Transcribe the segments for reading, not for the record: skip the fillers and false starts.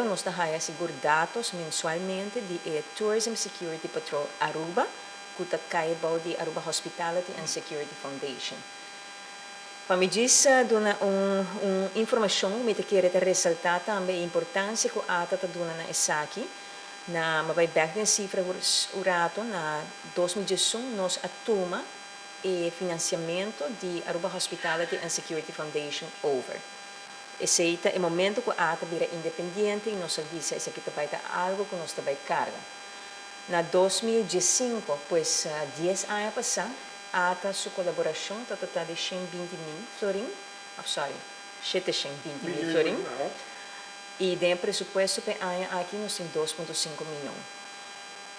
Nos ta haya sigur datos mensualmente di e Tourism Security Patrol Aruba, cu ta cay bou di Aruba Hospitality and Security Foundation. Pa mi djis duna un informacion, mi ta kere ta resalta tambe e importancia cu ATA ta duna na esaki. Na mi a bay bek den cifra un rato, na 2011 nos a tuma e financiamento di Aruba Hospitality and Security Foundation over. Esey ta e momento cu ATA bira independiente y nos a bisa esaki ta bay ta algo cu nos ta bay carga. Na 2015, pues 10 aña pasa, ATA su colaboracion ta total di 120 mil florin, oh, sorry, 720 mil florin. Y den presupuesto pa e aña aki nos tin 2.5 miyon.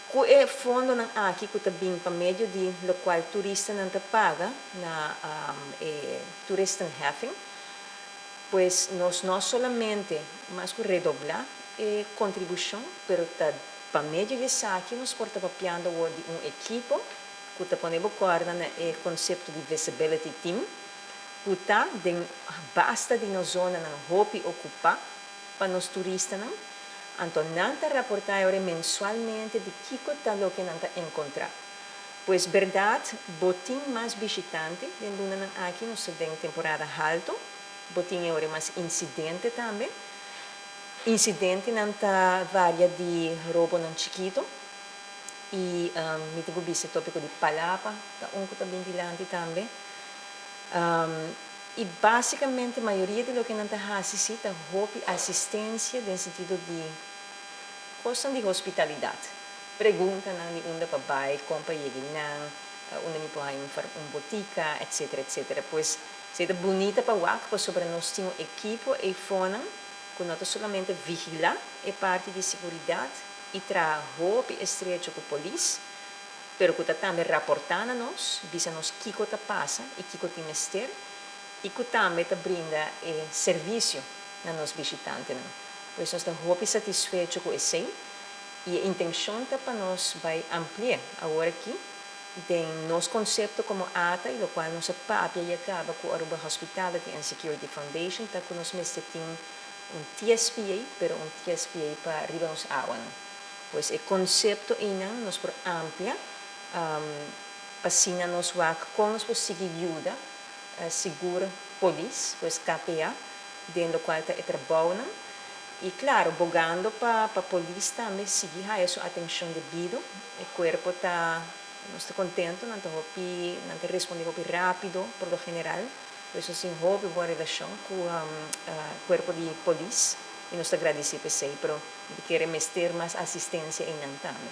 Cu e fondonan aki cu ta bin pa medio di locual turistanan ta paga na e toeristenheffing, pues nos no solamente mas cu redobla e contribucion, pero ta pa medio di esaki nos por ta papiando di un ekipo cu ta pone bo corda na e concepto di visibility team, cu ta den basta di nos zonanan hopi ocupa pa nos turistanan. Anto nan ta raporta mensualmente di kico ta loke nan ta encontra. Pues berdad, bo tin mas bishitante den lunanan aki, nos den temporada halto, bo tin ora mas incidente tambe. Incidentenan ta varia di robonan chikito y mi tin cu bisa topico di palapa, ta un cu ta bin dilanti tambe. Y basicamente mayoria di loke nan ta haci si ta hopi asistencia den sentido di cos di hospitalidad. Preguntanan di unda pa bay, con pa yega nan, unda mi por un botica, etc. Etc. Pues esey ta bunita pa wak, pasobra nos tin un ekipo eyfonan cu no ta solamente vigila e parti di seguridad y traha hopi estrecho cu polis, pero cu ta tambe raporta na nos, bisa nos kico ta pasa y kico tin mester, y cu tambe ta brinda e servicio na nos bishitantenan. Pues nos ta hopi satisfecho cu esey y e intencion ta pa nos bay amplia awor aki den nos concepto como ATA y locual nos a papia y a caba cu Aruba Hospitality and Security Foundation, ta cu nos mester tin un TSPA, pero un TSPA pa riba nos awa. Pues e concepto eynan nos por amplia pa asina nos wak con nos por sigui yuda sigur polis, pues KPA, den locual ta e trabounan. Y claro, bogando pa polis tambe sigui haya su atencion debido. E cuerpo ta, nos ta contento, nan ta hopi, nan ta responde hopi rapido, por lo general. Pues nos tin hopi bon relacion cu cuerpo di polis y nos ta agradeci p'esey, pero kier mester mas asistencia eynan tambe.